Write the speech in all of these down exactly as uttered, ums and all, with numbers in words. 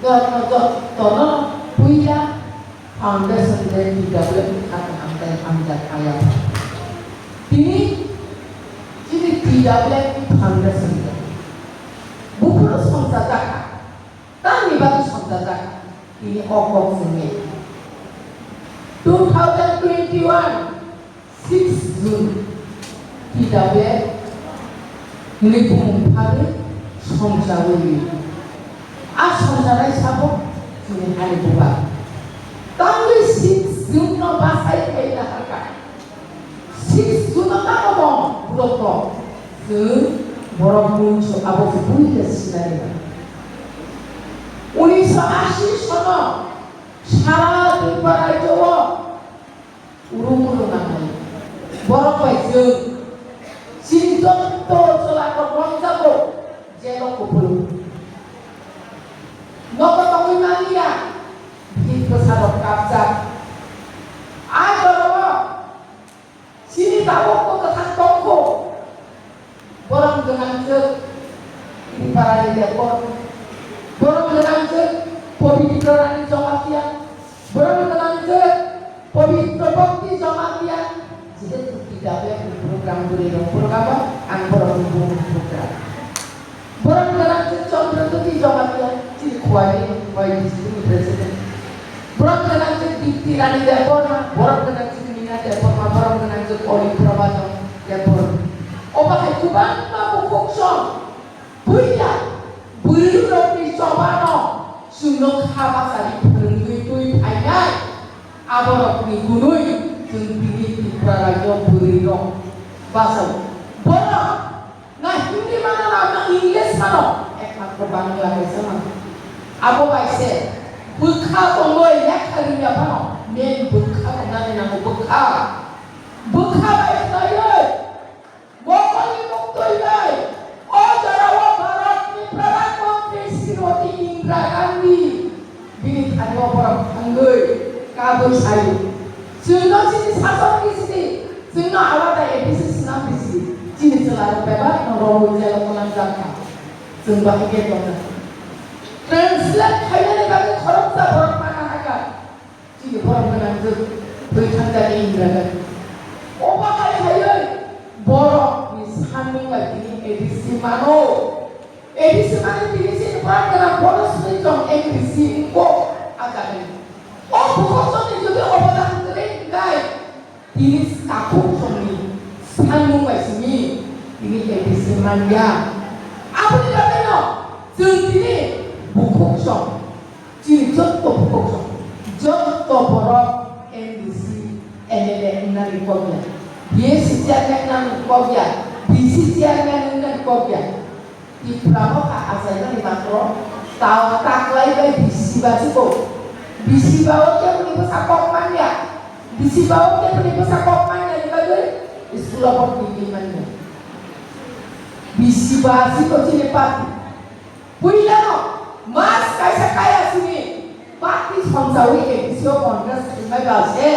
Jotono, jotono puila foundation de T W F ni kha kaham tei hamjak kaya. Tini chini T W F ni foundation de buphuru songchajak kha. Tamni bagwi songchajak kha? Tini o kok chwngwi two thousand twenty-one six June T W F hwnwi bumung pharwi songchawi. A songchanai sabo chini hani buba. Tamni six June no bachai khai naharkha. Six June no tamo bong borok to chwng borok mungsu abo se buini sinai. Unisho ashi sono sara Tripura rajyo o Uru muru nangnai. Borok bai chwng. Chini jotto chwla rok romjago. Jelo kuphuru. Nogo tongwi manliya. Bini bwsa rok kapjak. A jora o. Chini tabuk bo kwthang tongkho. Borom gwnangjwk Tripurani Debbarma. Borom gwnangjwk Pabitra Rani Jamatia. Borom gwnangjwk Pabitra Bhakti Jamatia. Jehetu T W F ni program bwrwi rok program o ang borok ni bumung program. Borom gwnangjwk Chandra Jyoti Jamatia, chini Khowai ni, Khowai district ni president. Borom gwnangjwk Dipti Rani Debbarma, borom gwnangjwk Meena Debbarma, borom gwnangjwk Oli Prabha Debbarma. Obo hai kwbangma bukhuk song, puila bwrwi rok ni choba no chwng no kha bachari phwrwngwi twi phainai. Abo rok ni gunwi chwng tini Tripura rajyo bwrwi rok bachao. Borok Na Hindi mano na, na English mano, ekmatro Bangla kaisa mano. Abo bai se bwkha tongwi lekha rwngya phano, main bwkha tongnani nango, bwkha. Bwkha bai khlaiwi, mokolni muktwi bai, o jorao Bharatni Pradhan Mantri Srimati Indira Gandhi. Bini thani o borok thangwi kabui saio. Chwngno chini sasok bisidi, chwngno alada A D C swnam bisidi. Chini chwlarok bebak no romwi jelo tongna jak kha. Chwng bahai khe tongnai. Translate khainani bagwi khoroksa borok ma nahakha. Chini borok gwnangjwk thwi thangjak Indira Gandhi. O bahai khaiwi borokni sanmung bai tini A D C mano. A D C mani tini chini borok gwnang bono swi tong A D C wngkok a jagani. O bukhuk songni jodi obodan kwrwi hwnkhe tini takhuk songni sanmung bai simi tini A D C manya. Aboni bagwino chwng tini bukhuk song, chini jotto bukhuk song, jotto borok M D C, M L A wngnani kok ya, B S C chairman wngnani kok ya, D C chairman wngnani kok ya. Tipra o kha achaimani matro, tao taklai bai bisi ba chiko. Bisi ba o keboni bwsa kok manya. Bisi ba o keboni bwsa kok manya ni bagwi school o bo twi manya. Bisi ba chiko chini party. Puila no mas kaisa kaya sini party somjawi A D C o Congress thwngmai ba se.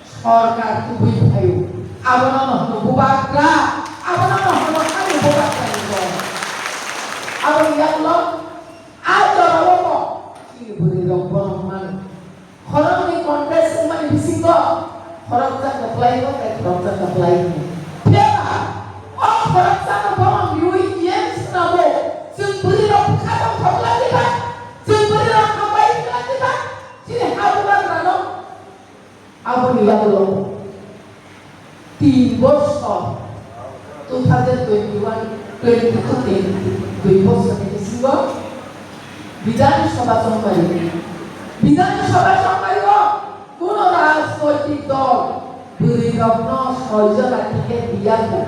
Sorkar tubui phaio. Abono no hwno bubagra, abono no hwno ani bubagra ni bo. Aboni yaklo a jorao bo chini bwrwi rok bono mano. Khoroknwi contest wngmani bisingo khoroksa kwplai bo tei khoroksa kwplai hino. Phiya ba o khoroksa no bono riui E M C no bo chwng bwrwi rok bwkha tong thok lai di ba, chwng bwrwi rok hambai wng lai di ba, chini ha bubagra no. Aboni yagulo tin bosor, two thousand twenty-one, twenty-two, twenty-three, dui bosor ni bisingo Bidhan Sabha chongmari. Bidhan Sabha chongmari o kuno rajnoitik dol bwrwi rokno soi jona ticket diya kho.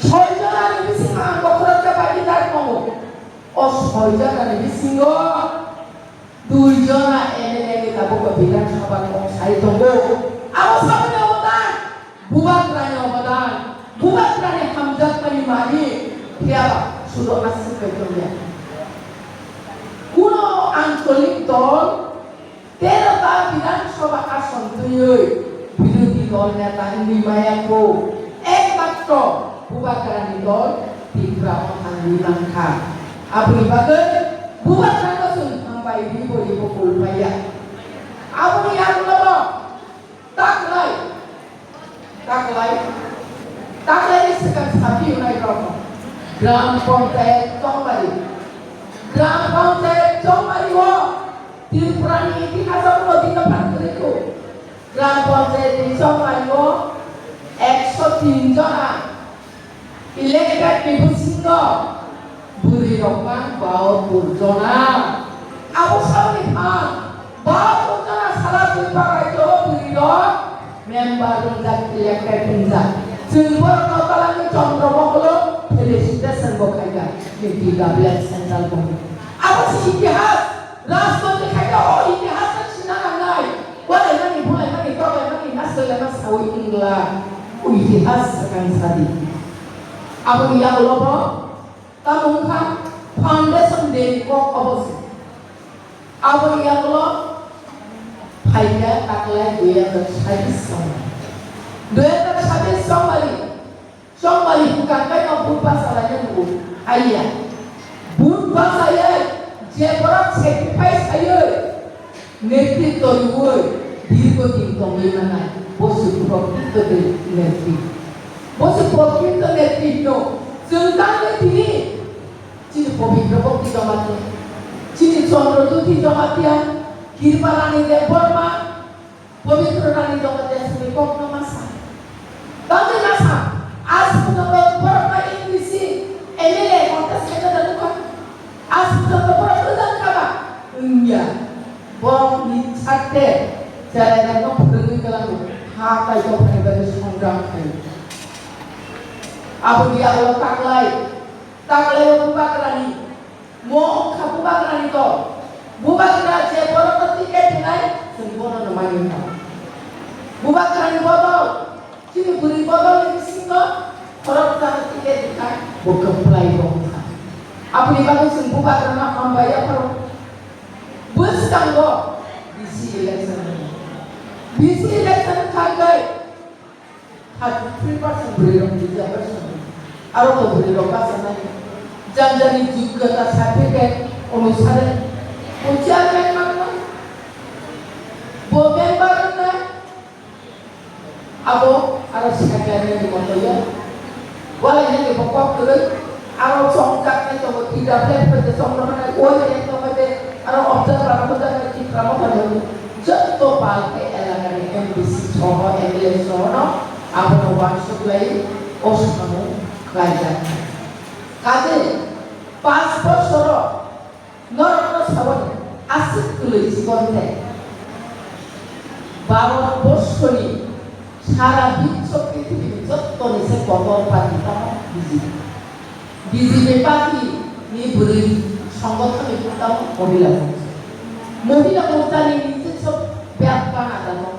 Soi jona ni bisingo ang bokhorok khe bagidar tongo. O soi jona ni bisingo Dui jona M L A ni tabuk bo Bidhan Sabha kok sai tongo. Abo saboni obodan, bubagrani obodan, bubagrani hamjakmani mani, phiya ba sudo aswk bai tongya. Kuno ancholik dol tero ta Bidhan Sabha ason twiwi birodhi dol neta wngwi maya kho. Ekmatro bubagrani dol Tipra Motha wngwi mankha. Aboni bagwi bubagrano chwng hambai Gram Panchayat Chongmari. Gram Panchayat Chongmari o Tripura ni itihas o kono din no phan kwrwi kho. Gram Panchayat ni Chongmari o ekso tin jona elected ni bisingo bwrwi rok mang baotur jona. Abo saboni phan baotur jona sala twi pakai to bwrwi rok member wngjak, elected wngjak. Chwng borokno twlangwi Chandra Moholo felicitation bo khaikha, T W F central government. Abo se itihas, rajniti khaikha, o itihas no sina nangnai. Walaimani, bulaimani, toklaimani, naslaimani sawi wngla, o itihas swkang sadi. Aboni yagulo bo tamo wngkha foundation day kok obo se. Aboni yagulo phaikha taklai dui hazar sabis song. Dui hazar sabis song bari, song bari hwnkha khe no Budhbar salaina nugo. Aiya. Budhbar saya je borok sacrifice sayo. Netritw riwi dirgo din tongwi manai. Bo se prokrito netri. Bo se prokrito netri no. Chwng tangwi tini Chini Pabitra Bhakti Jamatia, chini Chandra Jyoti Jamatia, Kripa Rani Debbarma, Pabitra Rani Jamatia sini kokno masa. Tangwi masa, aaj porjonto borokno M D C, M L A contest khaina da nukha. Aaj porjonto borok rijak kha ba? Wngya. Borokni sakte cherairokno phwrwngwi kwlango. Ha tei dophani bagwi songram khlaio. Aboni yagulo taklai. Taklaio bubagrani. Mo wngkha bubagrani dol. Bubagra je borokno ticket rwnai, chwng bonono mani wngkha. Bubagrani bodol, chini bwrwi bodolni bisingo khoroksa ticket rwkha, bo kwplai bo wngkha. Aboni bagwi chwng bubagrano hambai yapharo. Bwskango B C election wngkha. B C election wngkha hwnkhe Thirty three percent bwrwi rok rijak bai swngo. Aro to bwrwi rok bachanai. Jani jani jogyota certificate onusare bo chairman manna, bo member wngna, abo aro secretary ni motoyo. Walai nini bo kok kwrwi. Aro chongjaknai tongo, T W F bai de chongjaknai, O A F bai de, aro observer rok hojaknai, Tipra Motha rok, joto pal khe elakani M D C soho, M L A soho no abono uansuk lai o samung khlaijak. Kaje panch bosoro norokno sawani aswk kwlwi chikon khe Bharat borsoni sara biswo prithibini jottoni se kotor party tamo B J P. B J P party ni bwrwi songothon ni bwtang Mohila Morcha. Mohila Morcha ni nijiswa bebak bana dano.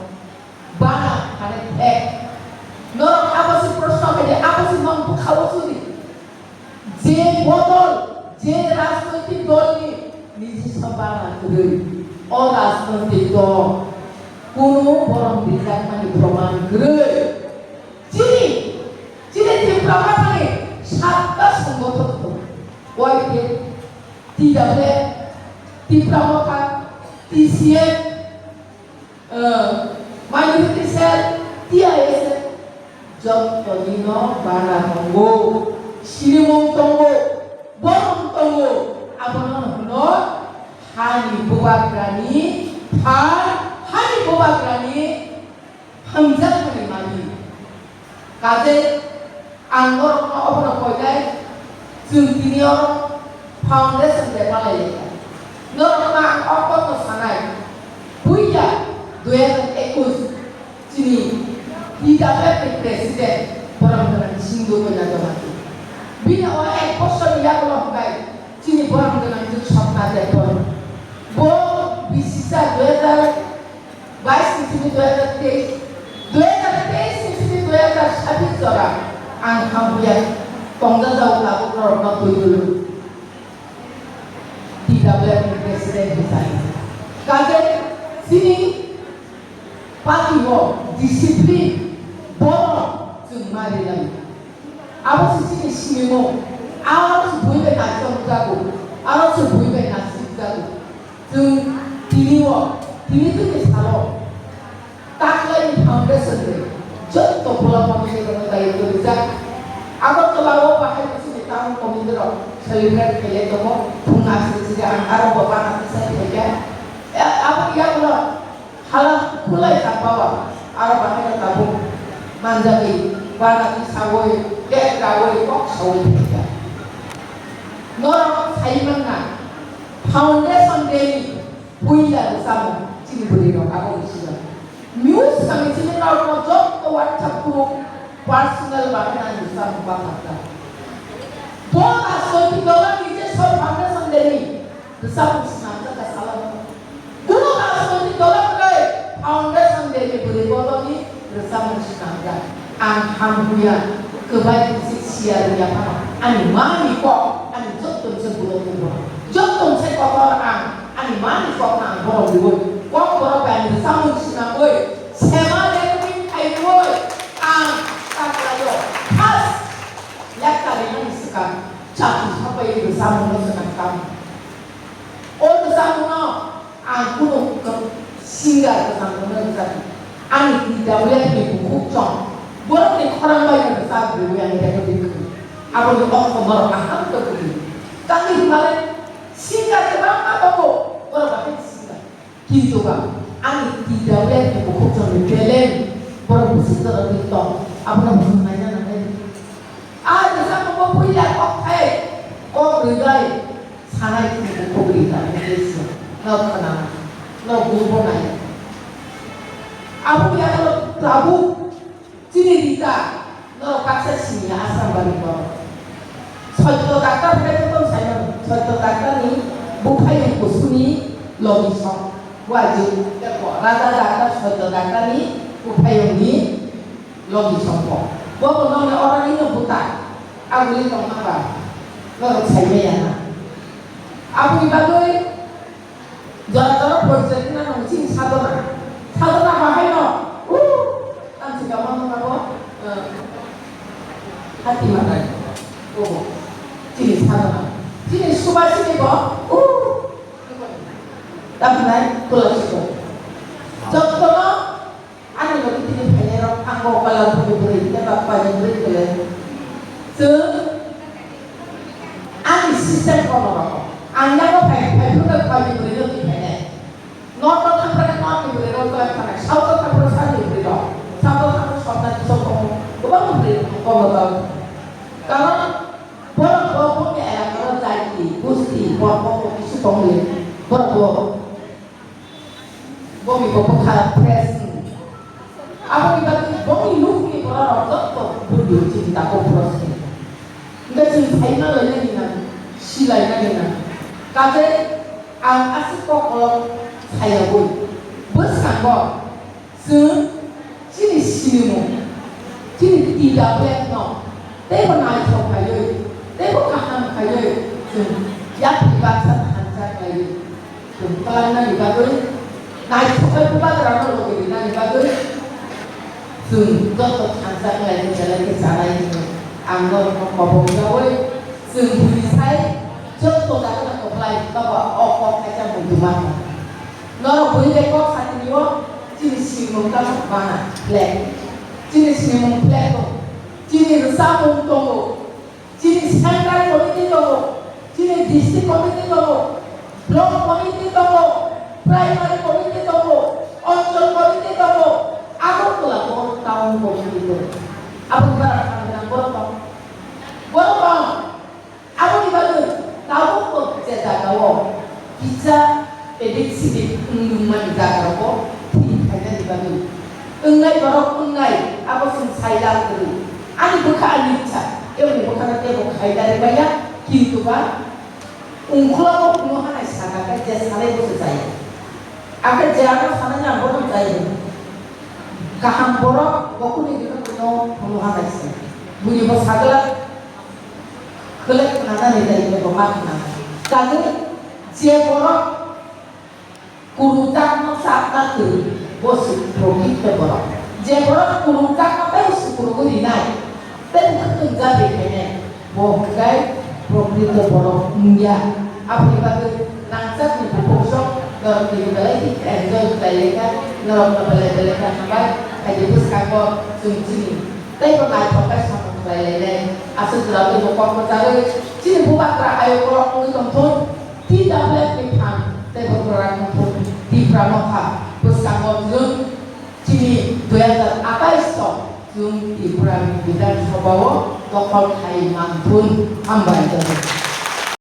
Bana hane thek. Norok abo se proshno khaidi, abo se nong bwkha o sudi. Je bodol, je rajnoitik dol ni nijiswa bana kwrwi. O rajnoitik dol kunu borom rijakmani proman kwrwi. Chini, chini Tipra Mothani satta songothon tongo. Y P F, T W F, Tipra Motha, T C F, eh, Minority Cell, T I S F, jottoni no bana tongo, sinimung tongo, borok tongo, abono hwno hani bubagrani phan, hani bubagrani hamjakmani mani. Kaje ang norokno obono koinai, chwng tini oro foundation day palai lai kha. Norokno ang o kokno sanai, puila dui hazar ekush chini T W F ni president Borom Gwnang Singh Dubey Jamatia. Bini o ek bosor ni yagulo hwnkhe chini Borom Gwnang Sopna Debbarma. Bo bisisa dui hazar bais ni simi dui hazar teis, dui hazar teis ni simi dui hazar sabis jora ang hamya tongjak jao tabuk norok no twi dulu. T W F ni president hisabe. Kaje chini party o discipline bono chwng mari lai. Abo se chini sinimung, aro se bui bai naisok jago, aro se bui bai nasik jago. Chwng tini o, tini chwngni salo taklai ni foundation day, joto bwla committee rokno dayitw rijak. Agartala o bahai chini town committee Celebrate khailai tongo, phung aswk sidi ang aro bo bana tisai khaikha. E, abo yagulo hala khulai kha power, aro bahai no tabuk manjagwi bana tisawi, cake rawi, kok sawi khaikha. Norok sai manna, Foundation Day ni puila rwchapmung chini bwrwi rok abo ni sijak. News kami chini rok no jotto WhatsApp group personal bahai nang rwchapmung bathakjak. Bo rajnoitik dolo ni je sor Foundation Day ni rwchapmung swnamjak ka salo. Kuno rajnoitik dolo kwrwi Foundation Day ni bwrwi bodol ni rwchapmung swnamjak. Ang hamhuya, kwbai bwswk siya rwya phano, ani mani kok, ani jottoni se bulo tubo. Jottoni se kotor ang, ani mani kokno ang borok riwi, kok borok bai ani rwchapmung swnamwi, sema recording khaiwi, ang ta khlaio. First, lekha rinani swkang, chati sapai rwchapmungno swkang tamo. O rwchapmungno ang kunu singer kwcham hwnwi rwchapdi. Ani T W F ni bukhuk chong borokni khorang bai no rwchap rwui ang recording khlai. Aboni okho norok kaham khe budi. Tamni hwnba le singer kwbangma tongo, borok bahai singer. Kintu ba ani T W F ni bukhuk chongni talent borok bwswk joragwi tong, abono bwswk naina nangnai. A rwchapmung bo puila kok thai, kok rwbai. Sanai tini kok ri ta khe se no khana no gubo nai. Abo ya no tabuk chini rita no kaksa sini asam bari ko. Sotto daktar khe to sai no sotto daktar ni bukhai ni kusuni logi song. Wajib ko raja daktar sotto daktar ni bukhai ni logi song ko. Bo bo no ne ora ni no buta. Aguli tongma ba norok sai maya na. Aboni bagwi jora jora porjak na nung chini sadona. Sadona bahai no. Uh, tamsi kama nung abo. Eh, hati matai. Oh, chini sadona. Chini suba chini bo. Uh, tamnai pula chiko. Jotto no. Ani logi tini phainairok ang bo Kalarpuri bwrwi tei ba Khwai bwrwi kwlai. Chwng ani system kono rokho. Ang yago phai phai phuru Khwai bwrwi logi phainai. North o thangphra North ni bwrwi rok kwlai phanai. South o thangphra South ni bwrwi rok. South o thangphra South ni sok komo. Kwbangma bwrwi komo tong. Karon borok bo bongni elaka o jati, gusti, borok bo kisu tongwi. Borok bo Bomi bo bwkha fresh. Aboni bagwi bomi nukni borok rok jotto buddhi chini tako phrosni. Hingke chwng saima lainani na, silainani na. Kaje ang aswk kokolok sayagwi. Bwskango chwng chini sinimung, chini tida bag no teibo naithok khaiwi, teibo kaham khaiwi chwng yapri baksa thansa khlaiwi. Chwng twlangnani bagwi, naithokbai bubagrano logi rinani bagwi, chwng joto thansa khlai khe belai khe chanai hwnwi ang norokno kobong jaui, chwng buini sai joto jagano kwplai nobo o kok kaisa muitu mano. Norok buini bai kok satini o chini sinimung tamo bana flag. Chini sinimung flag tongo. Chini rwchapmung tongo. Chini central committee tongo, chini district committee tongo, block committee tongo, primary committee tongo, anchal committee tongo, Agartala bo town committee tongo. Aboni bara khamjak borok tong. Borok tong. Aboni bagwi tabukbo je jagao kisa edik sidik wngmani jaga rogo thwi phainani bagwi wngnai borok wngnai abo chwng sai lam kwrwi. Ani bwkha ani ichha, eboni bwkhano teibo khai dari maya, kintu ba ungkhulogo hwnwi hanai saka khe je sanai bo se jaya. Akhe je ano sanai na bono jaya. Kaham borok bo kuni dino kuno hwnwi hanai se. Buini bo sagla Khwlai khwnanani tei eko ma khwnanai. Kagwi je borok kwrwngjakno chapna kwrwi, bo se prokrito borok. Je borok kwrwngjakno tei se kwrwngwi rinai, tei bo khwngjak ri khainai, bo hwnkhe prokrito borok wngya. Aboni bagwi nangjakni bukhuk sok norok tini belai khe enjoy khlai laikha, norokno belai belai khe hambai, hai bwskango chwng chini teibo naithok khe samung khlai lainai. Aswk jora teibo kok kwchagwi Chini bubagra ayok borok wngwi tongthun, T W F ni phan tei bokhorok wngthun, Tipra Motha bwskango nwng chini dui hazar atais o nwng Tripura ni Bidhan Sabha o dokhol khai manthun. Hambai.